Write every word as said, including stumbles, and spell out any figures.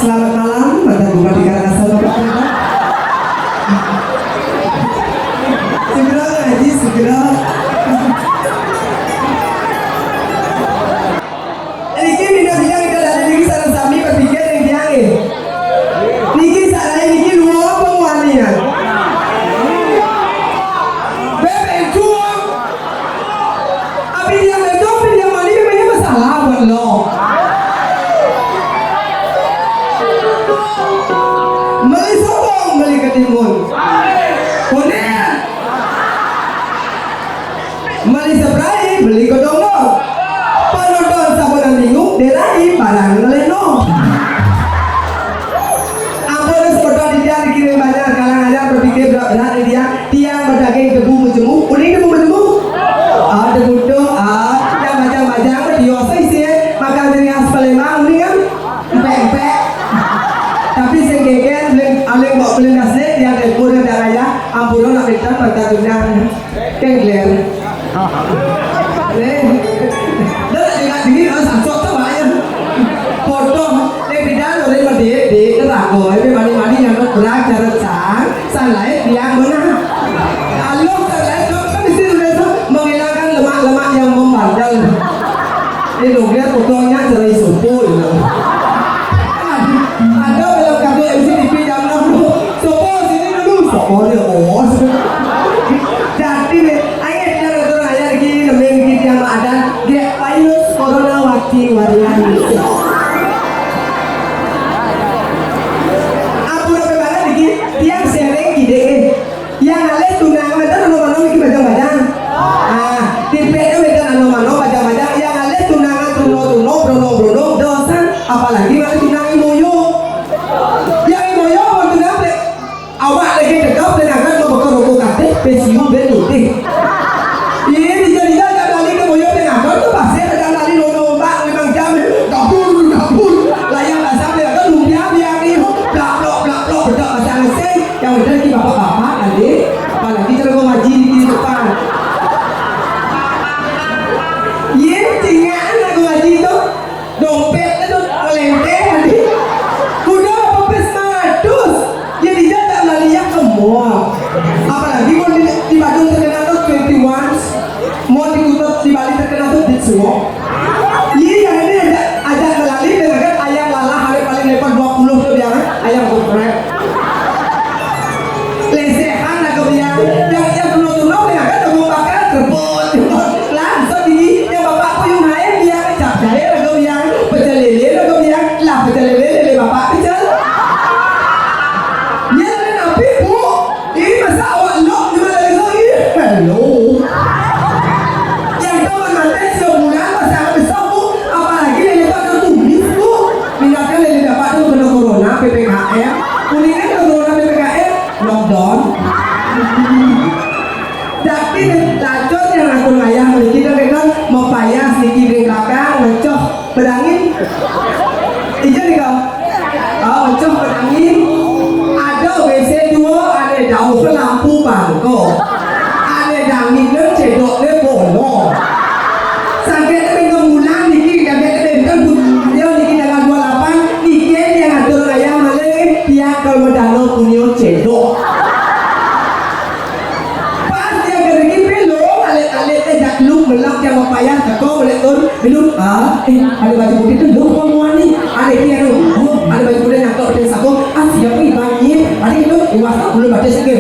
Selamat malam, Mantan Bupati Karangasem, Bapak Ibu. Segera ngaji, segera. Niki minat bidang kita dari niki sareng sami berpikir ning tiang, eh. Niki sarai niki luar apa muani, ya? Bebek juang. Abi dia betul, abi dia mani, memangnya masalah buat lo. Beli sotong, beli ketimun. Konen. Beli seberai, beli kedondong. Penonton sabunan minggu, delai barang ngeleno. Ampun, sebetul dia dikirim banyak, kalang aja berpikir berat-berat dia. Tiang badaging debu majemuk, uning debu majemuk? Ah, debu tu, ah, yang bajang-bajang mah diosa isi, eh. Makan dari khas Palembang, uning kan? Empek-empek. Tapi sing geger, aling, aling bawa belindas ni, tiang debu dan darah ya, ampun nak minta mata tunang. Kengler. Eh, dah nak dengar diri, ah, sansok tu, Pak, ya. Potong, eh, bidang, orang merdek, dek, neraka, eh, mani-mani yang berat, cara sang. Salai tiang beunang. Kalau salai dok kan mesti sudah tu menghilangkan lemak-lemak yang membandel. Ini dok dia potongnya cerai subuh. Ada belum kata M C T V jam enam tu. Sopo sini dulu, sopo dia bos. Jadi ni, ayat dia orang ayat lagi nemen kita yang ada. Gek virus corona wati varian. Ampun apa banget iki? Tiang sereng gede, eh. Yang alih tunangan itu mano-mano iki bajang-bajang. Ah, tipenya wedan ano mano bajang-bajang. Yang alih tunangan tuno-tuno, brono-brono, dosan. Apalagi malih tunangan moyo. Yang moyo mau tunangan, awak lagi cekap, dan akan mau bakar rokok kabeh, pesiu ben nitih. Iya, dija-dija ajak lali ke moyo, dan akan tu pasir, ajak lali rono ombak, memang jam, kabur, kabur. Layang basah, dia kan lumpia, biar ni, plak, plok, plak, plok, bedak basah ngeseng. Yang benar ki bapak-bapak, adik. Apalagi kalau ngaji di depan. Iya, cingaan aku ngaji tu. Dompet tu ngelenteh tadi. Kuda apa pes seratus. Jadi dia tak lali ya ke mall. Apalagi mau di, di Badung terkenal tu twenty one. Mau di Kuta, di Bali terkenal tu Beach Walk. Iya, yang ini ajak, ajak melali dengan kan ayam lalah hari paling lebar dua puluh tu biar ayam geprek. Lesehan aku biar, yang, yang tunau-tunau biar kan jagung bakar, rebut, rebut. Langsung di, yang bapak puyung hae biar, cap jahe aku biar, pecel lele aku biar, lah pecel lele, lele bapak pecel. Dia lele napi, Bu? Ini masa awak lok di mana lagi? Hello. Yang tahu mati sebulan masa besar, Bu. Apalagi lele bapak tumis, Bu. Pindahkan lele bapak tu kena corona, P P K M. Kuningan kena corona, P P K M. Lockdown. Jadi, lacur yang aku ngayah mriki tu kan mepayah niki di belakang, ngecoh berangin. Ijo nika. Oh, ngecoh berangin. Ada W C dua, ada dauh lampu bangko. Ada dangin dan cedok le bono. Sakit dengan bulan niki, sakit dengan bulan niki tanggal dua lapan, niki yang atur ngayah malih, tiang kalau medano punyo cedok. Pas dia gerigi pelo, alit-alit teh jak lu melak yang mapayah teko melek tur, minum, ah, eh, ada baju putih tu, lu kok muani? Ada dia tu, oh, ada baju putih nyangkut di saku, ah, siapa ibaratnya? Ada itu, iwas tak belum baca sikit,